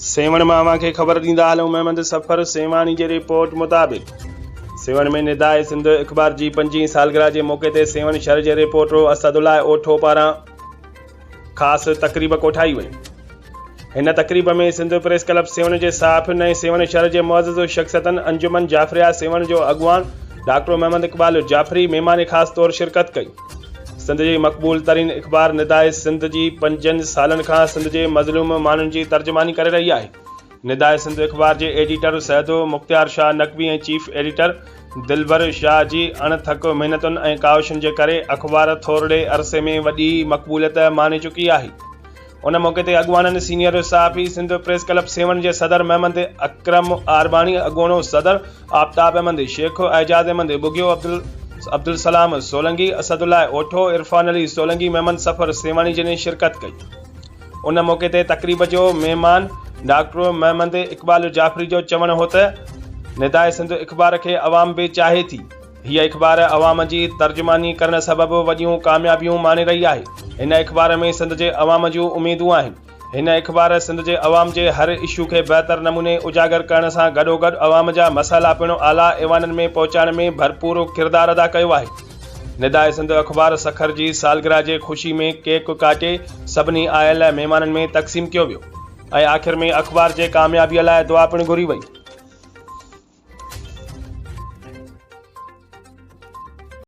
سيوهڻ مان اوهان کي خبر ڏيندا هلون محمد صفر سيوهاڻي جي رپورٽ مطابق سيوهڻ ۾ نداء سنڌ اخبار جي پنجين سالگرهه جي موقعي تي سيوهڻ شھر جي رپورٽر اسد الله اوٺو پاران خاص تقريب ڪوٺائي وئي. هن تقريب ۾ سنڌ پريس ڪلب سيوهڻ جي صحافين ۽ سيوهڻ شھر جي معزز شخصيتن انجمن جعفريه سيوهڻ جو اڳواڻ ڊاڪٽر محمد اقبال جعفري مھمان خاص طور شرڪت ڪئي. سنڌ جي مقبول ترين اخبار نداء سنڌ جي پنجن سالن کان سنڌ جي مظلوم ماڻهن جي ترجماني ڪري رهي آهي. نداء سنڌ اخبار جي ايڊيٽر سيد مختيار شاهه نقوي ۽ چيف ايڊيٽر دلبر شاهه جي اڻ ٿڪ محنتن ۽ ڪاوشن جي ڪري اخبار ٿورڙي عرصي ۾ وڏي مقبوليت ماڻي چڪي آهي. ان موقعي تي اڳواڻن سينيئر صحافي سنڌ پريس ڪلب سيوهڻ جي صدر محمد اڪرم آرباڻي، اڳوڻو صدر آفتاب احمد شيخ، اعجاز احمد ٻگهيو، عبدالسلام سولنگي، اسد الله اوٺو، عرفان علي سولنگي، محمد صفر سيوهاڻي جن شرڪت ڪئي. ان موقعي تي تقريب جو مهمان ڊاڪٽر محمد اقبال جعفري جو چوڻ هو ته نداء سنڌ اخبار کي عوام به چاهي ٿي. هيء اخبار عوام جي ترجماني ڪرڻ سبب وڏيون ڪاميابيون ماڻي رهي آهي. هن اخبار ۾ سنڌ جي عوام جون اميدون آهن. هن اخبار سنڌ جي عوام جي هر اشو کي بهتر نموني اجاگر ڪرڻ سان گڏوگڏ عوام جا مسئلا پڻ اعليٰ ايوانن ۾ پهچائڻ ۾ ڀرپور ڪردار ادا ڪيو آهي. نداء سنڌ اخبار سکر جي سالگرهه جي خوشي ۾ ڪيڪ ڪاٽي سڀني آيل مهمانن ۾ تقسيم ڪيو ويو ۽ آخر ۾ اخبار جي ڪاميابيء لاء دعا پڻ گهري وئي.